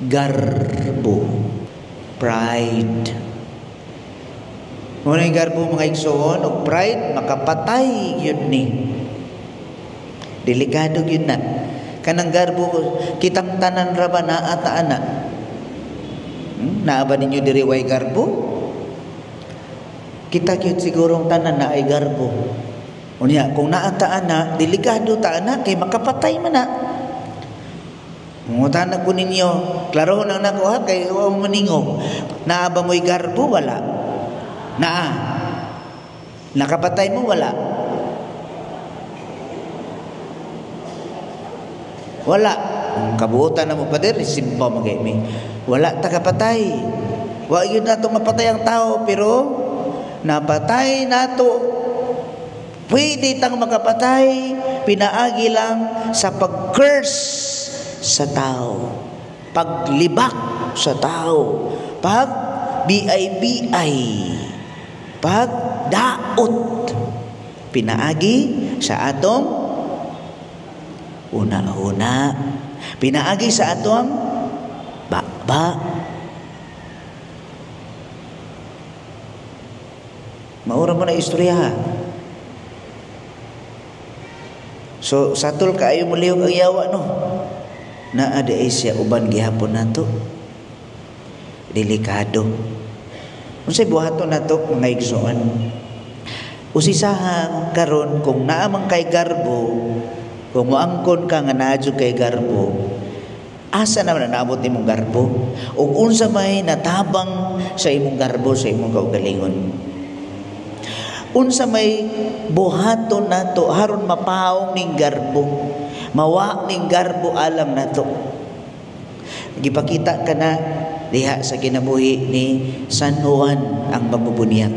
Garbo. Pride. Muna yung garbo, mga igsoon, og pride, makapatay yun ni. Delikado yun na. Kanang garbo, kitang tanan ra ba naa ta ana? Naa ba ninyo diri way garbo? Kita gyud sigurong tanan na ay garbo. Unya, kung naa ta ana, delikado ta ana kay makapatay man na. Mangutana ko ninyo, klaro nang nako ha, kay wa mo maningog. Naa ba mo'y garbo? Wala. Naa. Nakapatay mo? Wala. Wala. Ang kabuotan na mo pader, simba mo kay mi. Wala ta kapatay. Wa yun nato mapatay ang tao, pero napatay nato. Pwede tang makapatay, pinaagi lang sa pag-curse sa tao, paglibak sa tao, pag BIBI, pagdaot, pinaagi sa atong una-una, pinaagi sa atong ba-ba. Maura mo na istorya. So satol kaayo mo lihok ang yawa, no? Naa di ay siya uban gihapon nato. Delikado. Unsay buhaton nato, mga igsoon? Usisahang karon kung naa man kay garbo, kung moangkon ka nga naa jud kay garbo, asa naman naabot imong garbo? Ug unsa may natabang sa imong garbo sa imong kaugalingon? Unsa may buhaton nato haron mapaong ning garbo, mawa ning garbo alang nato? Gipakita ka na diha sa kinabuhi ni San Juan ang magbubunyag.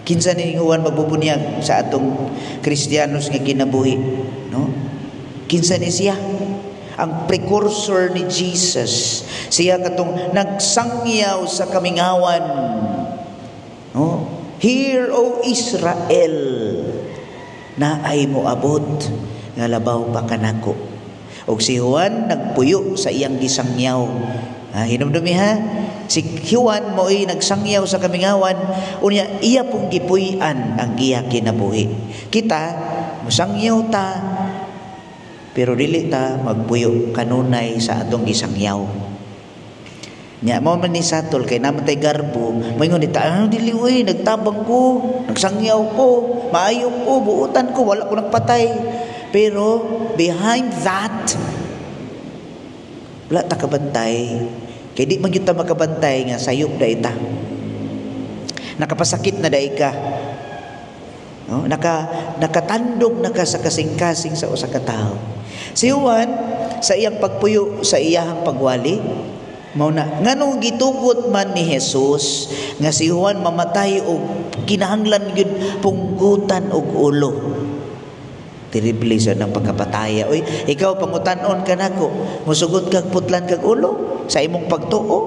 Kinsa ni Juan magbubunyag sa atong Kristiyanos nga kinabuhi, no? Kinsa ni siya? Ang precursor ni Jesus. Siya katong nagsangyaw sa kamingawan, no? Hear, O Israel, naay moabot nga labaw pa kanako. Og si Juan nagpuyo sa iyang gisangyaw. Hinumdumi ha, si Juan mo'y nagsangyaw sa kamingawan, unya iya pong gipuy-an ang iya kinabuhi. Kita mosangyaw ta, pero dili ta magpuyo kanunay sa atong gisangyaw. Nya mo man ni satol kay naman tay garbo, moingon ni ta, dili oy, nagtabang ko, nagsangyaw ko, maayo ko, buutan ko, wala ko nagpatay. Pero behind that, wala ta kabantay. Kay di man gyud ta makabantay nga sayop dai ta. Nakapasakit na dai ka. No? Nakatandog na ka sa kasing-kasing sa usa ka tawo. Si Juan sa iyang pagpuyo sa iyahang pagwali, mao na nganong gitugot man ni Jesus nga si Juan mamatay og kinahanglan gyud punggutan og ulo. Terrible sa nang pagkapataya. Oy, ikaw pangutan-on ka nako, musugot kag putlan kag ulo sa imong pagtuo.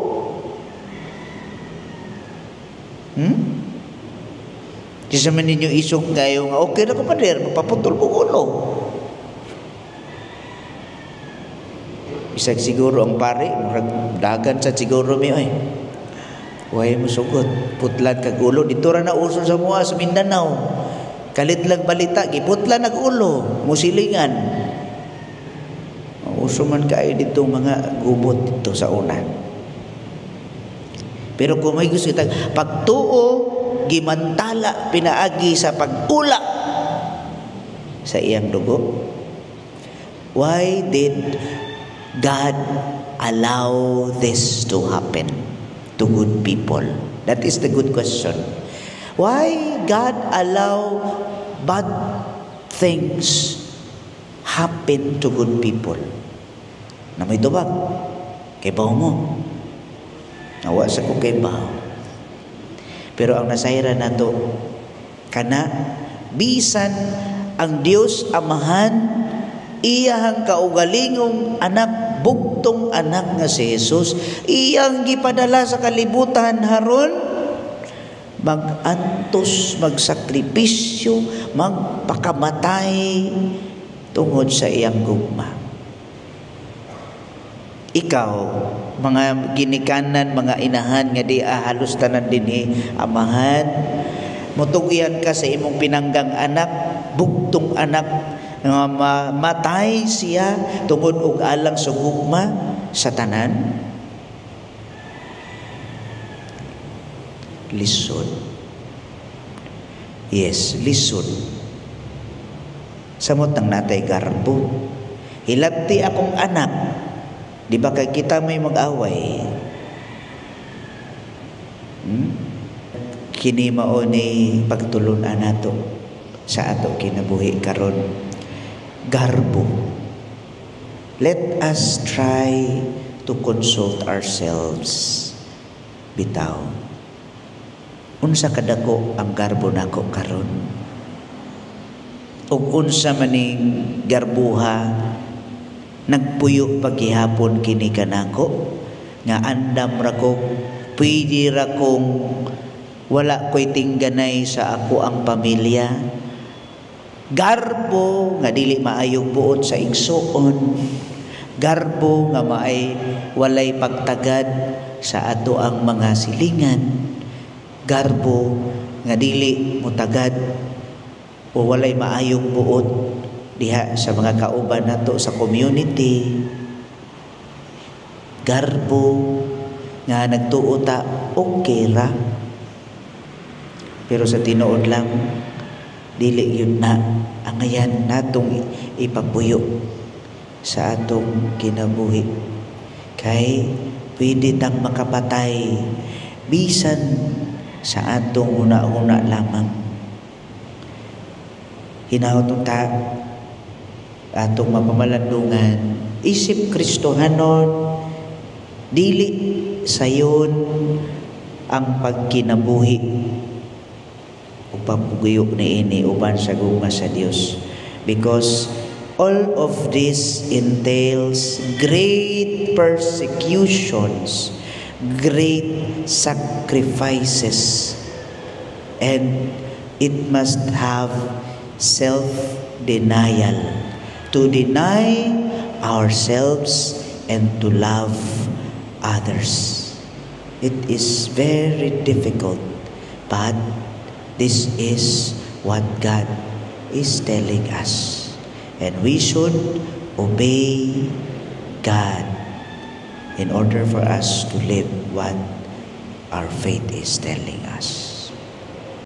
Kisa man ninyo isog kayo nga okay na ko pader, magpaputol ko ulo. Isag siguro ang pare, murag dagan sa siguro mi oy. Way musugot, putlan kag ulo dito ra na uso sa mua sa Mindanao. Kalit lang balita, giputlan nag ulo, musilingan. Uso man kayo dito mga gubot dito sa una. Pero kung may gusto kita, pagtuo, gimantala, pinaagi sa pag-ula sa iyang dugo. Why did God allow this to happen to good people? That is the good question. Why God allow bad things happen to good people? Na may tubag, kay baw mo. Nawa sa kong kay baw. Pero ang nasayra nato, kana bisan ang Dios Amahan, iyahang kaugalingong anak, bugtong anak nga si Jesus, iyang gipadala sa kalibutan haron magantos, magsakripisyo, magpakamatay tungod sa iyang gugma. Ikaw, mga ginikanan, mga inahan nga di halos tanan dinhi amahan, mutugyan ka sa imong pinanggang anak, bugtong anak, nga matay siya tungod og alang sa gugma sa tanan? Lisod. Yes, lisod. Samot nang natay garbo. Hilabti akong anak. Di ba kay kita may mag-away? Kini mao ni pagtulun-an nato sa ato kinabuhi karon. Garbo. Let us try to consult ourselves. Bitaw. Unsa kadako ang garbo nako karon? Ug unsa maning garbuha nagpuyo paghihapon kini kanako nga andam ra ko, pwede ra kong wala ko'y tingganay sa ako ang pamilya. Garbo nga dili maayong buot sa igsuon, garbo nga maay walay pagtagad sa ato ang mga silingan, garbo nga dili mutagad o walay maayong buot diha sa mga kauban nato sa community. Garbo nga nagtuo ta okay ra, pero sa tinuod lang dili yun na angayan natong ipapuyo sa atong kinabuhi, kay pwede tang makapatay bisan sa atong huna-huna lamang. Hinaot ta atong mapamalandungan isip Kristohanon, dili sayon ang pagkinabuhi o papuguyo niini uban sa gugma sa Dios, because all of this entails great persecutions, great sacrifices, and it must have self-denial, to deny ourselves and to love others. It is very difficult, but this is what God is telling us. And we should obey God in order for us to live what our faith is telling us.